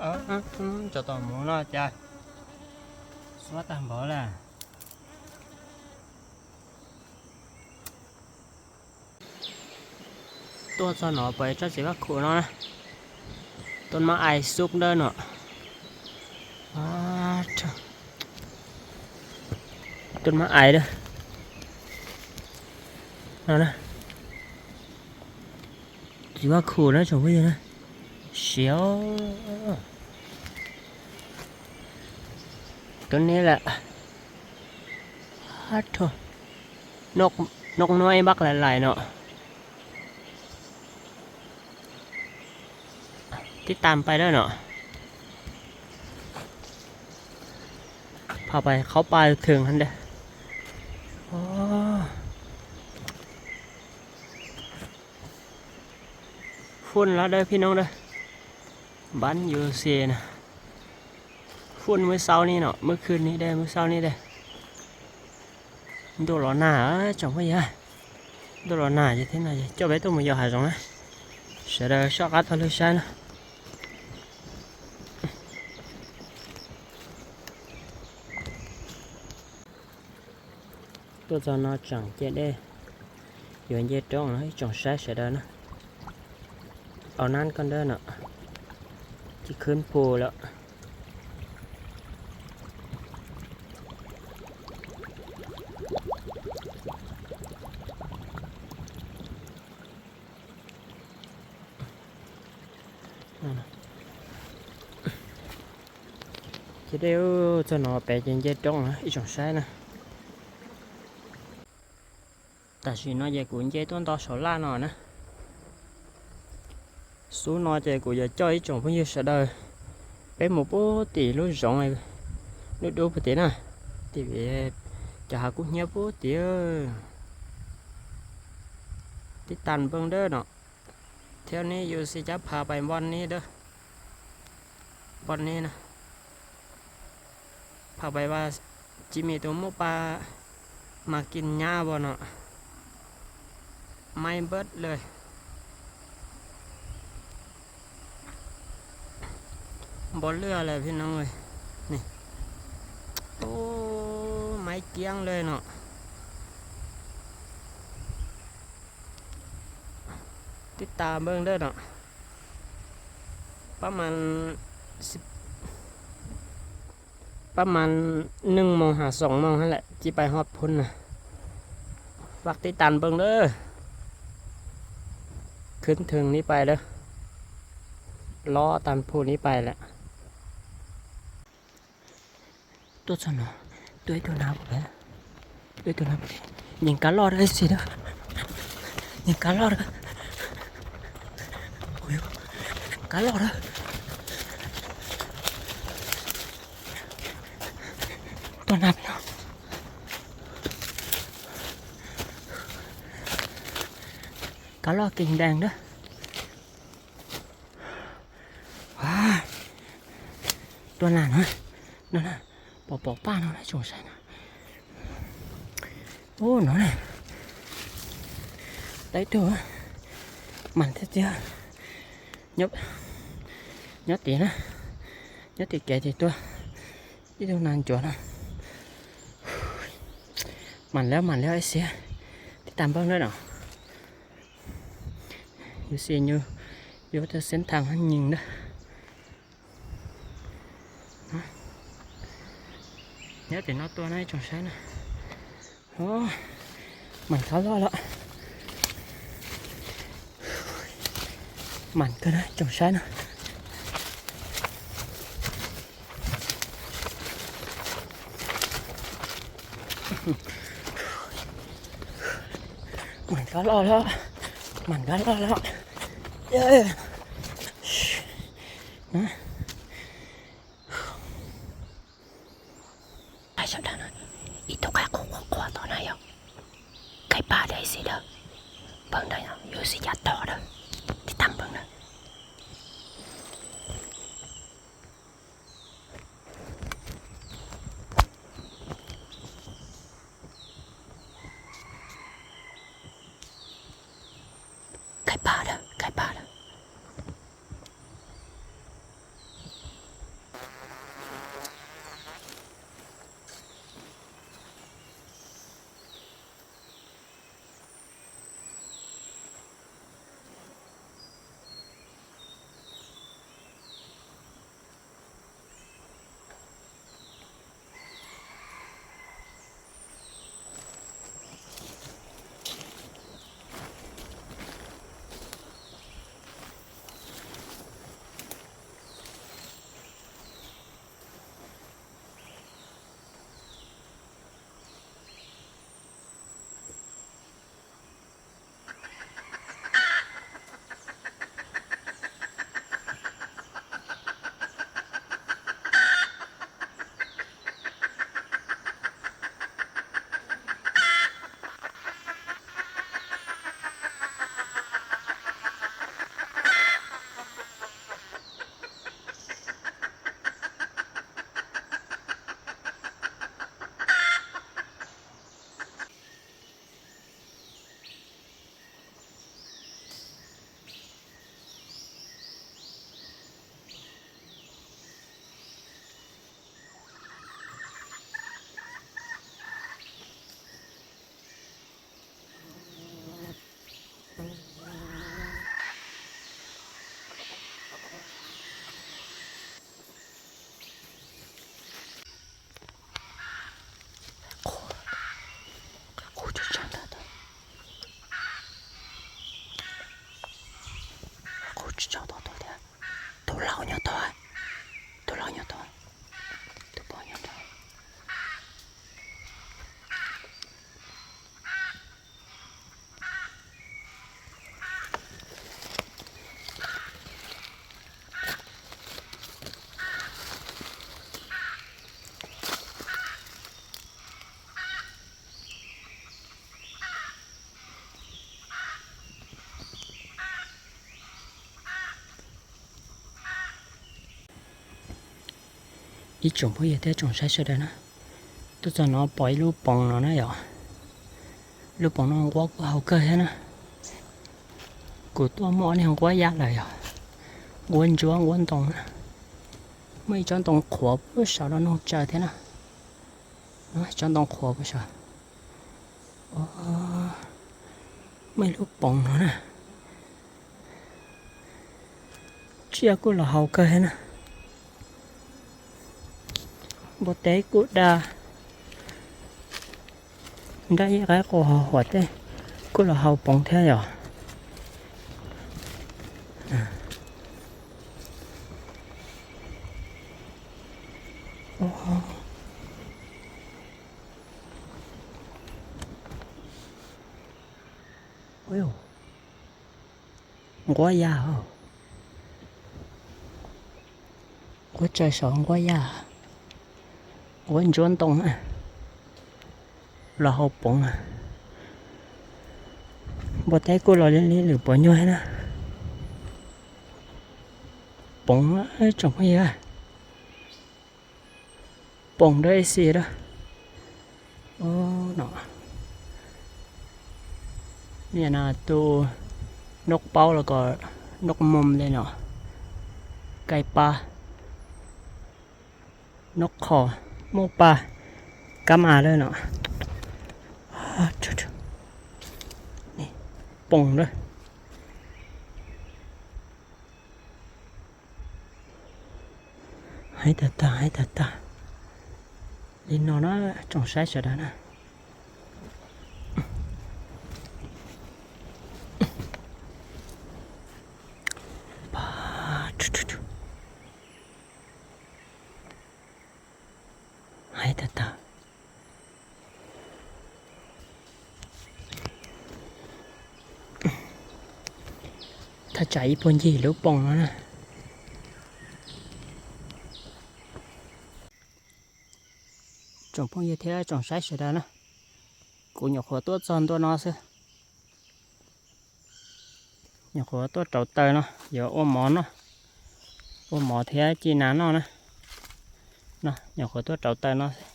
Tso tom mus no cas suab tag npaum lawm. Tuaj txog no pom tsob txiv vaj khuam no na. Tuaj mab ai xub dawb no. Tuaj mab ai dawb no na. Txiv vaj khuam na tsoom phooj ywg na. Siav. Tuaj neb lawm. Noj nuab ib npab lais lais no. Tib tag pais dawb no. Phaj pais qhaub paj theem dawb. Phun lawm dawb phib noob dawb. Npab yus xis na. Phun mub xaub ni no, mub khwb ni dawb, mub xaub ni dawb. Ntuj los nag tsoom phooj ywg. Ntuj los nag ces thiab no ces coj peb tuaj mus yos hav zoov na. Sawv daws soj qab taug lwg saib na. Tuaj txog no tseem ce dej, yuav nce roob no ib tsoom saib sawv daws na. Au nab koj dawb no, tsis khwb phu lawm. Ces dej txog no pem ces nce roob na ib tsoom saib na. Tam sim no ces kuv nce tuaj nto saum laj no na. Xub no ces kuv yuav coj ib tsoom phooj ywg sawv daws, peb mus puag tim lub zoov dub dub puag tim na, tim cov hav kub hnyiab puag tim. Tib tag npeeg dawb no, thiab neb yuav xis cab pha pais npoj neb dawb, npoj neb na. Pha pais vas, tsis mis tus muaj pa mas kis nyab vas no, maib npawb lawm. Npau lwj lawm phib noob. Ub, maib kiab lawm no. Tib tas npeeg dawb no. Pab mas, pab mas neeg moos has xoom moos lawm cia pais hov phun na. Vam tib tas npeeg dawb. Khwb theem neb pais dawb. Lob tas phu neb pais lawm. Tuaj txog no, tuaj ib tug na, tuaj ib tug na, nyeem kab loj dawb xis dawb, nyeem kab loj dawb, kab loj dawb. Tuaj na, kab loj kev dees dawb. Tuaj na no, no na, pom pom paj no na tsoom saib na. Ub no na, tau ib tug, mas thiab tiag, nyob tim na, nyob tim kev tim tuaj, ib tug nas ncuav no. Mas lawm mas lawm ib xiab, tib tas npawg lawm no. Yuav xis nyuj, yuav tau xeeb thas hab nyeeg na. Nyob tim no tuaj na ib tsoom saib na. Mas kab loj lawm. Mas kawg na tsoom saib na. Mas kab loj lawm, mas kab loj lawm. Sawv daws na, ib tug qaib qhuav qhuav tom na yog qaib paj dawb xis dawb. Npawg ntawd yuav xis cab tog dawb, tib tas npawg na. Qaib paj dawb, qaib paj dawb. Tsis tau tus thiab. Tus laus nyob tod, tus laus nyob tod, tus pog nyob tod. Ib tsoom phooj ywg thiab tsoom saib sawv daws na, tuaj txog no pom ib lub poos no na yom. Lub poos no nquab kuj haus kawg thiab na. Kuv tuaj muaj ob niag nquab yaj lawm yom, nquab ntsuab nquab ntoo na. Muaj ib tsob ntoo qhuav puag saum no noog tsaws thiab na. Tsob ntoo qhuav puag saum. Muaj ib lub poos no na. Tsiaj kuj los haus kawg thiab na. Npua teb kuj daj, nraj ib qaib qus huam tej kuj los haus poos thiab yom. Nquab yaj, nquab tsaws saum nquab yaj, nquab ntsuab ntoo na, los haus poos na. Npua teb kuj los li lwm puas nyuag na. Poos tsoom phooj ywg, poos dawb ib xis dawb. No, niaj na tus noj paub los kom noj moos li no, kaij pab, noj qhos, muaj paj, kab mas lawm no. Poos lawm. Heev tag tag, heev tag tag. Li no na, tsoom saib sawv daws na. Heev tag tag. Thaj tsam ib puag ncig lub poos no na. Tsoom phooj ywg thiab tsoom saib sawv daws na, kuv nyuam qhuav tuaj txog ntua no xwb. Nyuam qhuav tuaj rauv taws no, yuav ua mov noj, ua mov thiab ci nas noj na. No, nyuam qhuav tuaj rauv taws no xwb.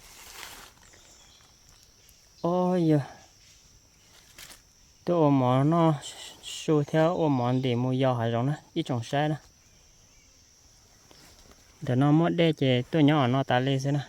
Os, yog tuaj ua mov noj su thiab ua mov ntim mus yos hav zoov na ib tsoom saib na. Ntawm no muaj dej ces tuaj nyob no tas li xwb na.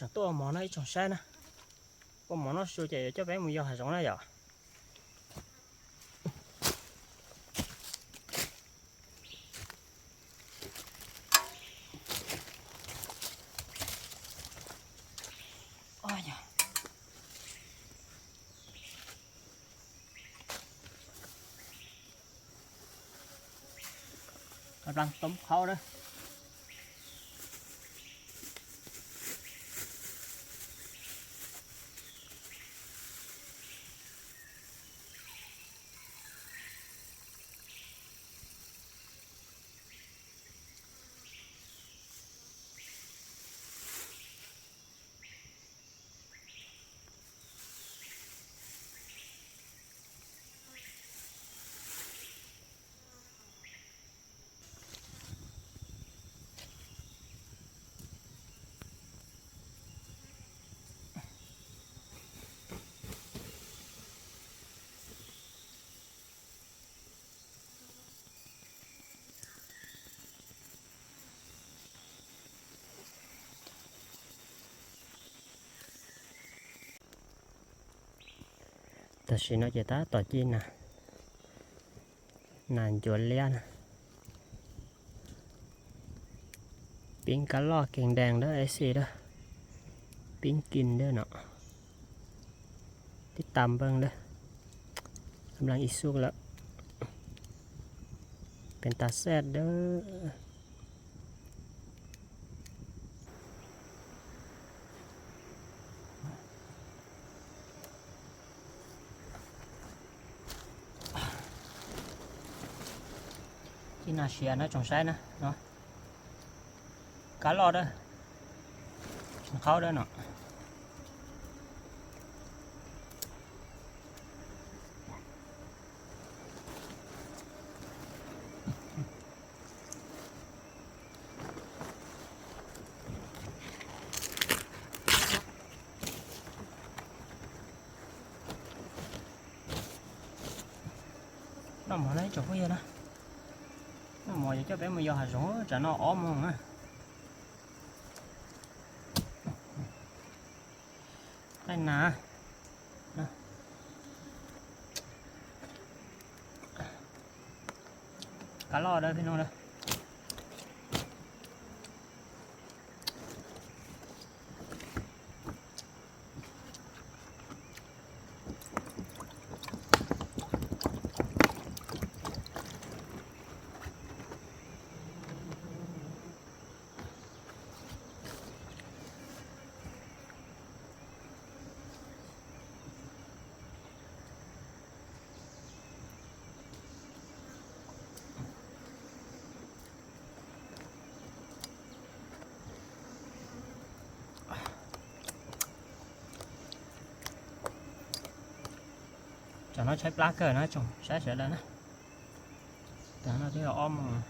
Tseem tuaj ua mov no ib tsoom saib na. Ua mov noj su ces yuav coj peb mus yos hav zoov na yom. Plas toob qhaub na. Tam sim no ces tab tom ci nas, nas ncuav liab na. Pib kab loj kees dees dab ej xi dab, pib kis dab no, tib tas npeej dab, nplees ib xub lawm, pees tas xej dab. Ci nas siav no tsoom saib na, kab loj dab, qhaub dab no. Noj mov na ib tsoom phooj ywg na, noj mov yuav coj peb mus yos hav zoov tsam no ob moos na. Qaij nas, kab loj dab peb no. Tsam no tshaib plab kawg na tsoom saib sawv daws na. Tsam no twb yog ob moos.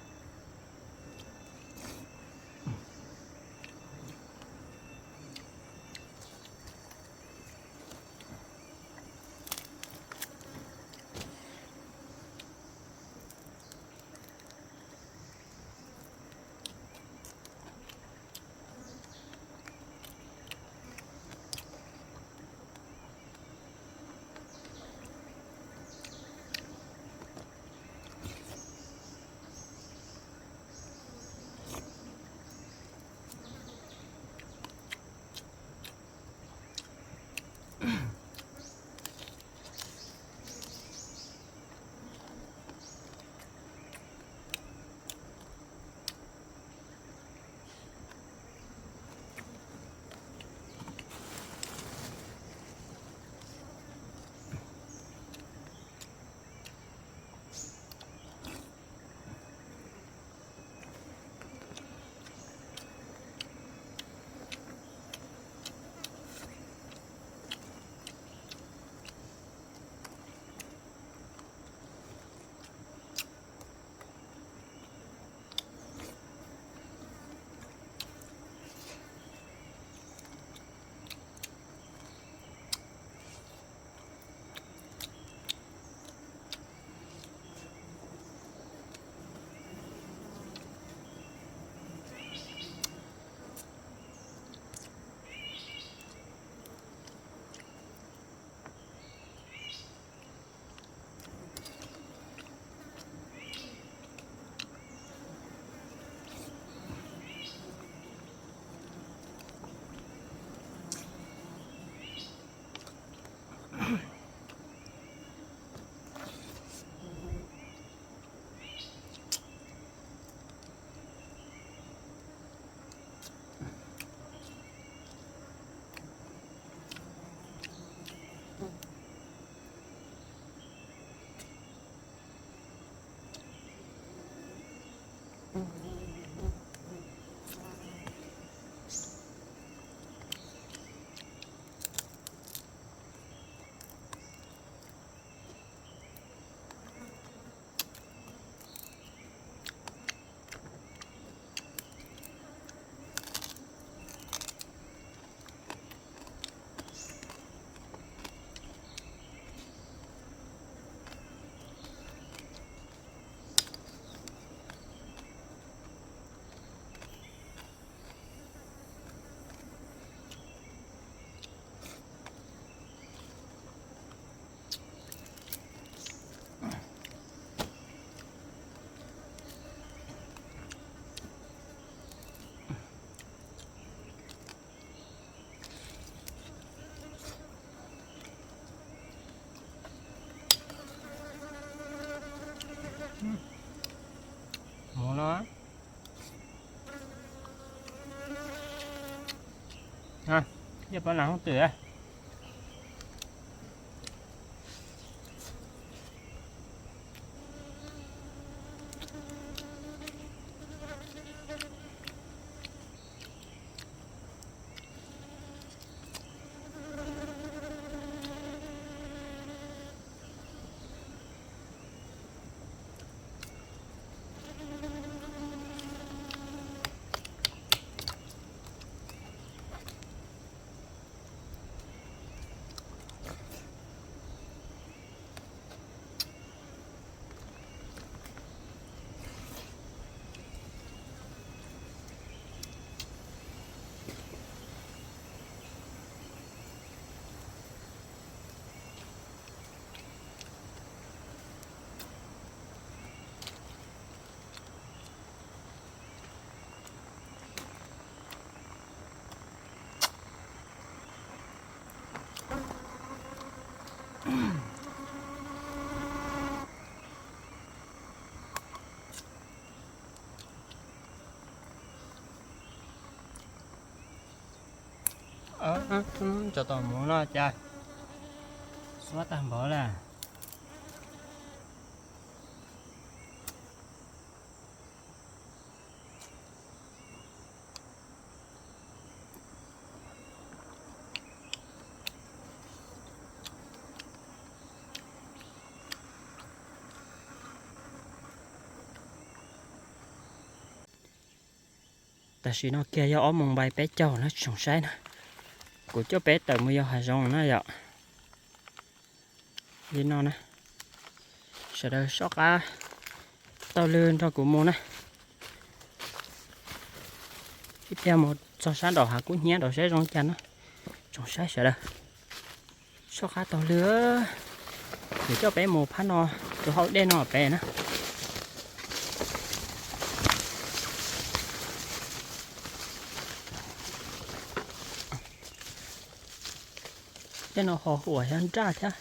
Mus no. Yog pab nas hoob twm. Tso tom mus no cas xuab tag npaum lawm. Tam sim no kiag yog ob moos npaim peb caug na tsoom saib na. Kuv coj peb tawm mus yos hav zoov na yom. Li no na, sawv daws soj qab taug lw nrog kuv mus na. Ib pliag mus txog sab nraum hav kub hnyiab nraum saib zoo cas no. Tsoom saib sawv daws, soj qab taug lw, kuv coj peb mus phab no, tus hau dej no pem na. Tej no ho huam yog nraj thiab.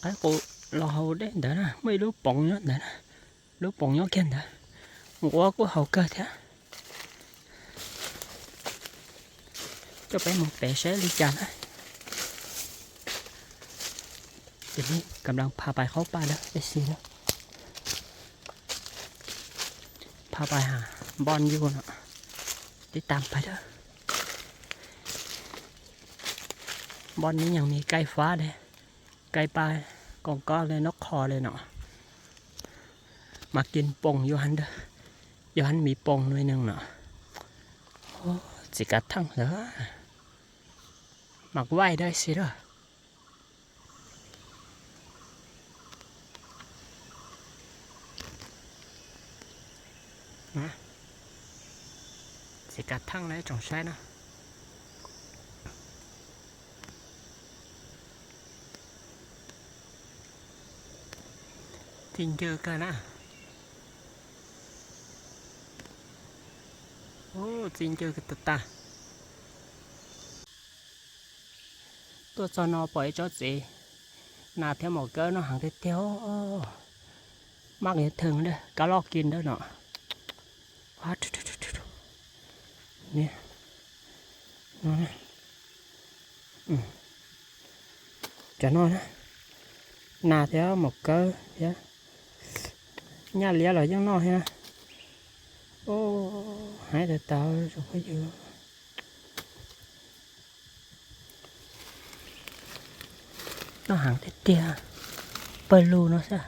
Qaib qus los hau dej ntawd na, muaj ib lub poov nyob ntawd na, lub poov nyob kiag ntawd, nquab kuj hau kawg thiab. Coj peb mus pem saib li cas na. Ces nej kam pais qhaub paj lawm peb xis lawm. Pha pais ha npoj nyuj no, tib tas pais lawm. Npoj nyuj yeej me kaij fab li, kaij paj koom koj li noj qho li no. Mas kis poom yuav heev, yuav heev me poom li neeg no. Txiv kav theej lawm, mas vaij dawb xis lawm. Txiv kav theej na tsoom saib na. Txi ncw kawg na. Txi ncw kawg tag tag. Tuaj txog no pom ib tsob txiv nas thiab maum kawb noj heev tiag tiag. Maj yuav theej kab loj kis ntawd no. Cov no na, nas thiab maum kawb thiab nyaj liab los yeej noj thiab na. Heev tas tas tsoom phooj ywg. Noj heev tiag tiag, pawg lug no xwb.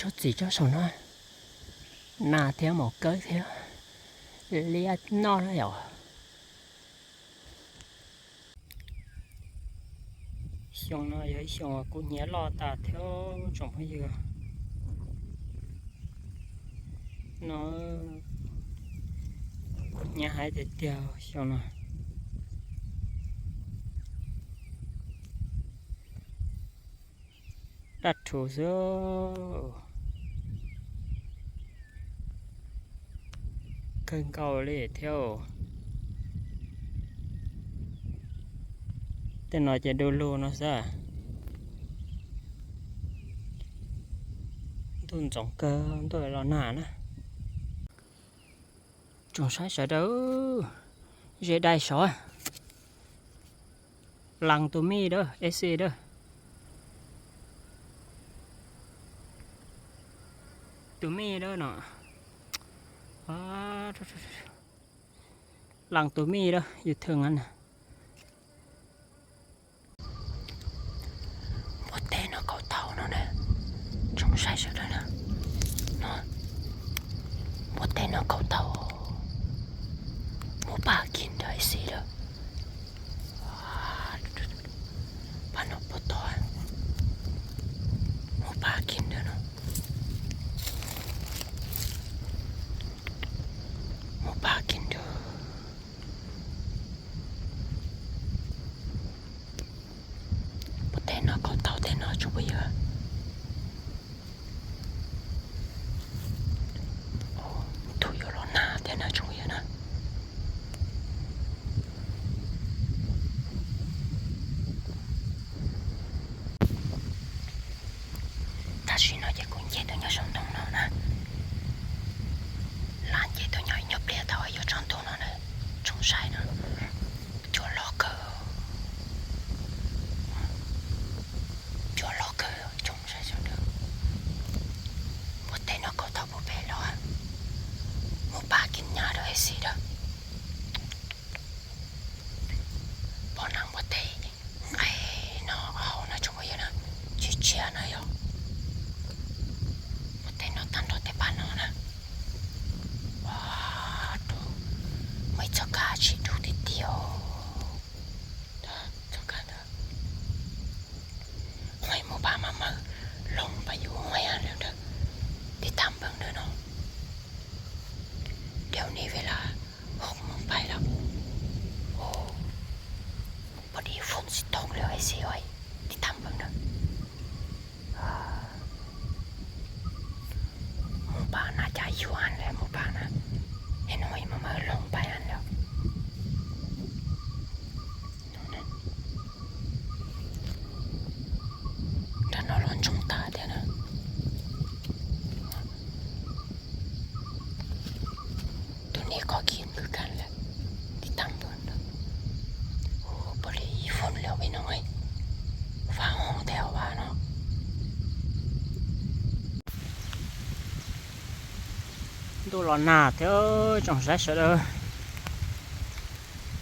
Tsob txiv tsob saum no, nas thiab maum kawb thiab liab noj na yom. Xyoo no yog ib xyoo kub hnyiab loj tas thiab tsoom phooj ywg. No Nyab haib tiag tiag xyoo no. Daj rhuv xwb. Kawg nkaus li thiab. Tej no ces du lug no xwb. Ntuj ntxoov kawg, ntuj los nag na. Tsoom saib sawv daws, ze dai sov. Lees tus mij dawb, ej xi dawb. Tus mij dawb no. Lees tus mij dawb, yus thwm na. Npua teb no kaum tau no na, tsoom saib sawv daws na. No, npua teb no kaum tau, muab pab kis ntawd ej xi lawm. Pab no puas tau, muab pab kis ntawd no, muab pab kis ntawd. Puas tej no kaum tau tej no tsoom phooj ywg. Ntuj yuav los nag thiab na tsoom phooj ywg na. Tam sim no ces kuv nce tuaj nyob saum ntoo no na. Lam nce tuaj nyob ib nyuag pliag thaum yuav tsaus ntuj no na, tsoom saib no. Cua loj kawg, cua loj kawg tsoom saib sawv daws. Npua teb no kaum tau puag pem los, muab pab kis nyab dawb ej xi dawb. Pom neeg npua teb nqaij no hauv no tsoom phooj ywg na, tsis tshiab no yog npua teb no tag nrho tej pab no na. Ua rau muaj ib txoj kab tsis dub tiag tiag. Txoj kab ntawd, muaj pab mas mawg loog pab yus muaj lawm ntawd, tib tag npawg ntawd no. Dua ni ve la hauv mus pais lawm. Pom dib fun tsis tau lawm ej xi, tib tag npawg ntawd. Mus pab na cas yuav lawm mus pab na, es no mas mawg loog pais lawm. Nram no los ntsoog tag thiab na. Tus niag qhov kis npwg kas lawm, tib tag npawg ntawd. Pom li ib fun lawm peb no, faj hoo thiab vaj no. Ntuj los nag thiab tsoom saib sawv daws.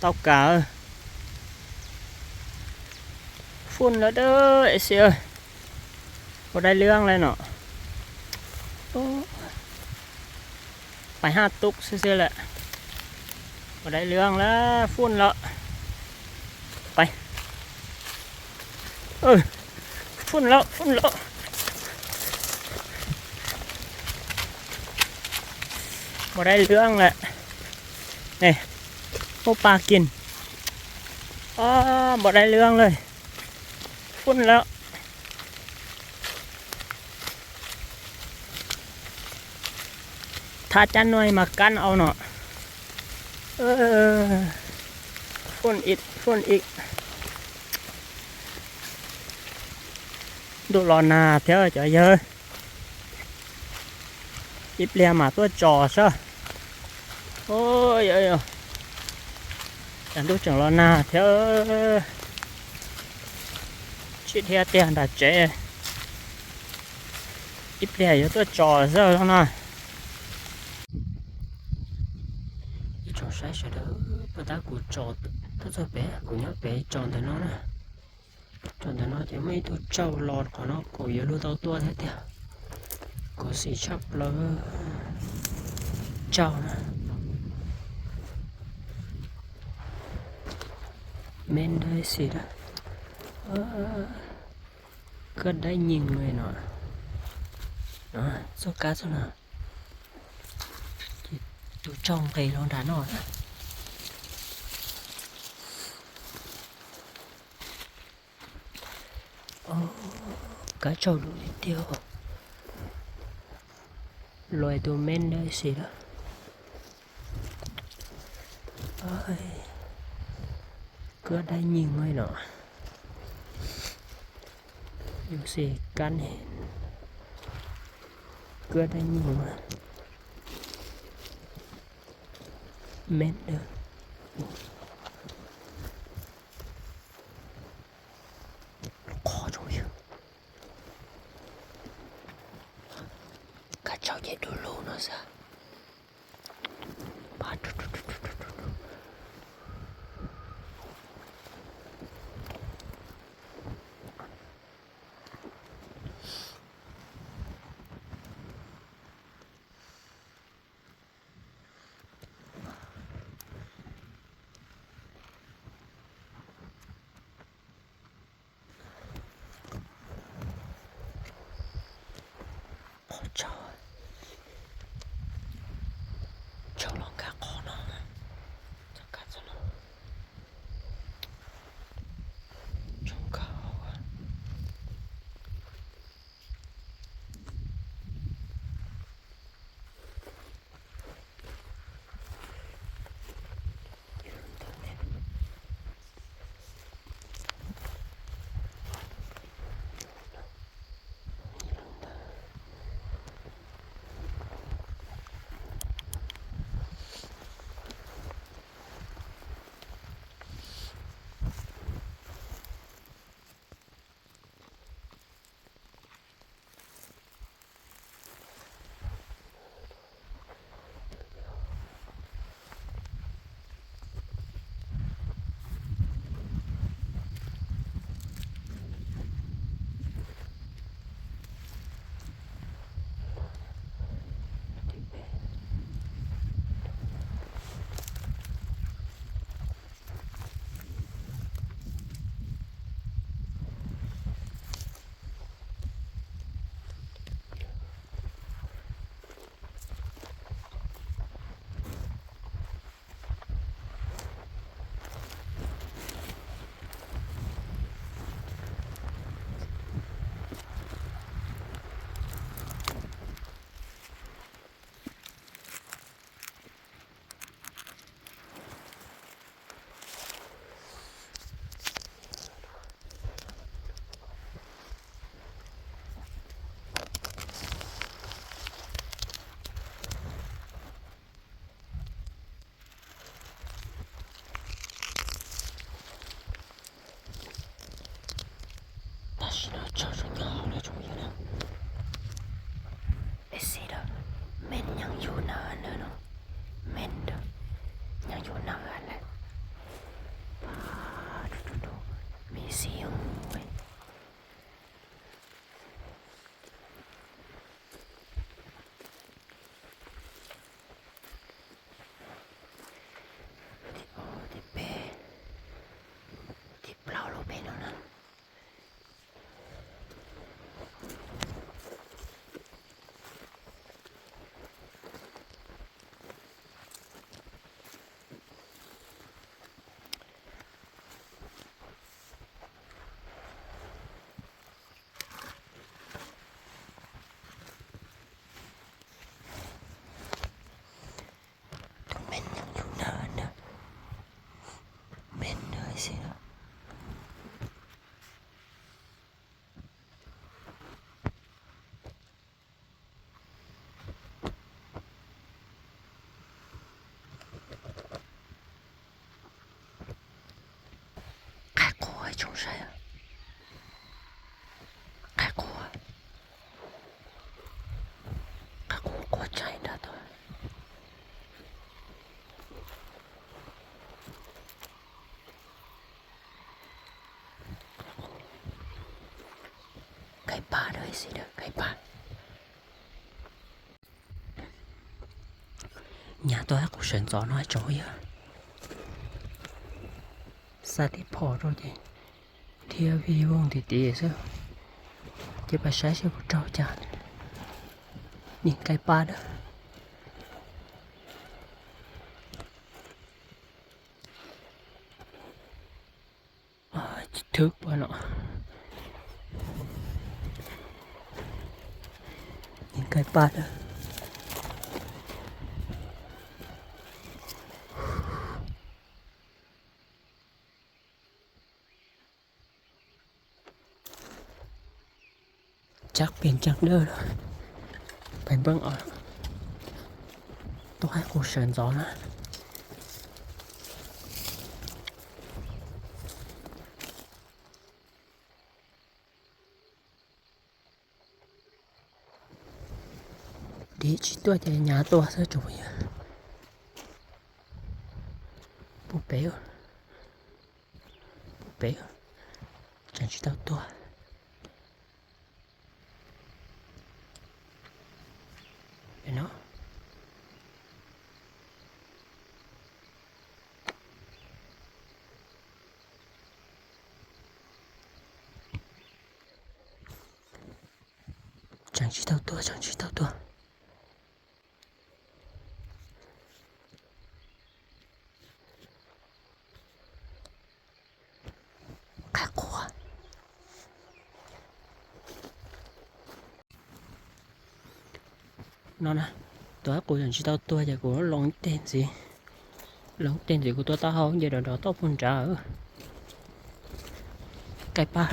Tau kawg. Fun lawm dawb ej xi, ua dai lwb lawm no. Pais haj tub xwb xwb lawm. Ua dai lwb lawm, fun lawm. Pais. Fun lawm, fun lawm. Npua dai lwb lawm. Ne, muab pab kis. Npua dai lwb lawm. Fun lawm. Thab cab no mas kab au no. Fun ib, fun ib. Ntuj los nag thiab cov yawg. Ib pliag mas tuaj tso saib. Cas ntuj tseem los nag thiab. Tsis dhia tiag nram tsev. Ib pliag yuav tuaj tso xwb no. Ib tsoom saib sawv daws, puag ta kuv tso tuaj txog pem, kuv nyob pem tso ntawm no na. Tso ntawm no ces muaj ib tug tsauj los qhov no kuv yuav luag tau tuaj thiab tiag. Khuv xim tshaj plaws. Tsauj na. Me ntawd xis na. Kab dab nyeeg li no. Txoj kab txoj no. Ces tus tsauj nqis los nram no na. Kab tsaug lus tiag tiag. Luag tus meb ntawd xis lawm. Kuj dab nyeeg no. Yus xis kab ne, kuj dab nyeeg. Meb ntawd. Qhov zoo yog kab tsaug ces du lug no xwb. Qhov tsaug, tsaug los nkag qhov no, txog kab txog no, tsaug nkag hauv. Tam sim no tsaug zoo nyob hauv lawm tsoom phooj ywg na. Es xis lawm, meb nyeem yus na na no, meb nyeem yus na lawm. Pab, me xis. Thib ob, thib peb, thib plaub lub pem no na. Tus me nyuam yus na na, me na xwb na. Qaib qua tsoom saib, qaib qua, qaib qua qua tsaib nrad tod. Qaib pab lawm xwb, qaib pab. Nyas tuaj qhov sawv ntxov no tsoom yog xa tib phom rau ces thiab vij voog tiag tiag xwb. Ces pab saib seb puas raug cas. Nim qaib pab lawm. Thwb pab no. Kaij paj na. Tsab qias ntseeg dawb lawm. Pais npleej os. Tuaj qaib qus sawv ntxov na. Dim tsis tuaj ces nyav tuaj xwb tsoom phooj ywg. Puag pem, puag pem, tseem tsis tau tuaj. Pem no. Tseem tsis tau tuaj, tseem tsis tau tuaj. Qaib qus no na, tus qaib qus tseem tsis tau tuag ces kuv loo ib teg ntxiv, loo ib teg ntxiv kuv tuaj taub hau nce rov rov toj puag nrad. Kaij paj,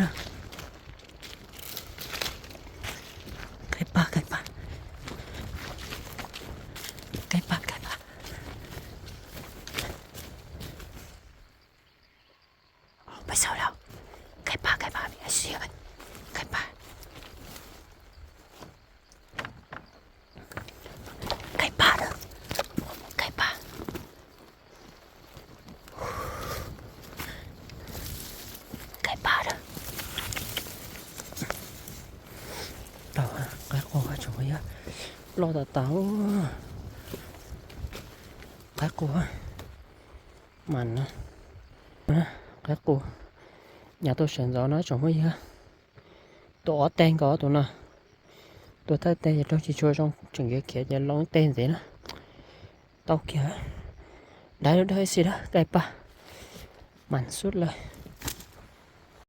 kaij paj, kaij paj, kaij paj, kaij paj. Peb xav lawm, kaij paj, kaij paj, kaij paj, kaij paj, kaij paj, kaij paj. Tau, qaib qus tsoom phooj ywg, loj tas tas. Qaib qus mas no, qaib qus nyav tuaj sawv ntxov no tsoom phooj ywg. Tus ob teg nkaus tus no, tus thawj teg ces raug tsis tshua zoo tseem khiav khiav ces loo ib teg ntxiv na. Tau kiag, dawb dawb ib si dawb, kaij paj, mas xub lawm.